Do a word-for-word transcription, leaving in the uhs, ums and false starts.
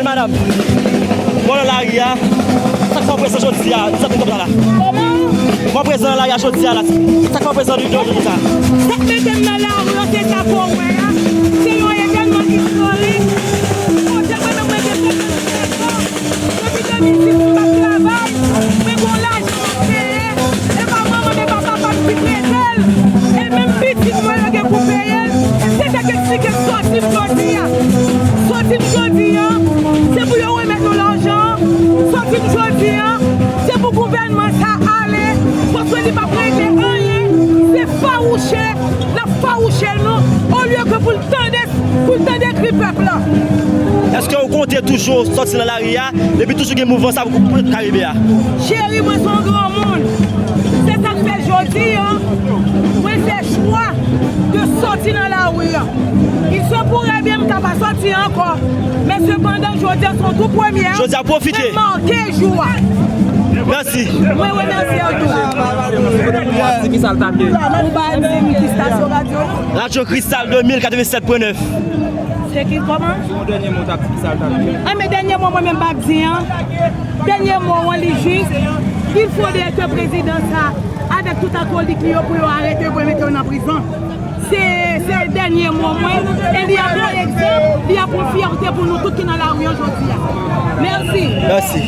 Madanm, mwen nan lari a, sa k fè w prezan jodi a, sa k fè w la? Kòman? Mwen prezan nan lari a jodi a la, sa k fè w prezan jodi a? Sa k mete m nan lari a, se sa pou w wè a, se yon evènman istorik, kote mwen menm mwen gen senkannsèt an, depi de mil sis mwen p ap travay, mwen gen yon lajan m ap peye, e pa manman m e pa papa m ki prete l, e menm pitit mwen yo gen pou peye l, se sa k eksplike sòti m jodi a. Sòti m jodi a, se pou yo remèt nou lajan an. Sòti m jodi a, se pou gouvènman sa ale, paske li p ap regle anyen. Se fawouche, n ap fawouche l nou, olye ke pou l tande, pou l tande kri pèp la. Èske w konte toujou sòti nan lari a, epi toujou gen mouvman sa pou, pou Karibe a? Cheri, mwen se yon granmoun. Se sa k fè jodi a, mwen fè chwa de sòti nan lari a. Il se pourrait bien m ka pa sòti ankò. Men sepandan, jodi a se yon tou premyè. Jodi a pwofite. Mwen make jou a. Mèsi. Mwen remèsye w tou. Ou pa di m ki stasyon radyo nou? Radyo Kristal de mil katrevennsèt pwen nèf. Se ki kòman? Yon dènye mo, w t ap di ki sa l t ap di. A, men dènye mo mwen menm m ap di an. Dènye mo an li jis, il faudrait ke prezidan sa, avèk tout akolit li yo, pou yo arete yo, pou yo mete yo nan prizon. Se, se dènye mo mwen, e li ap yon egzanp, li ap yon fyète pou nou tout ki nan lari an jodi a. Mèsi. Mèsi.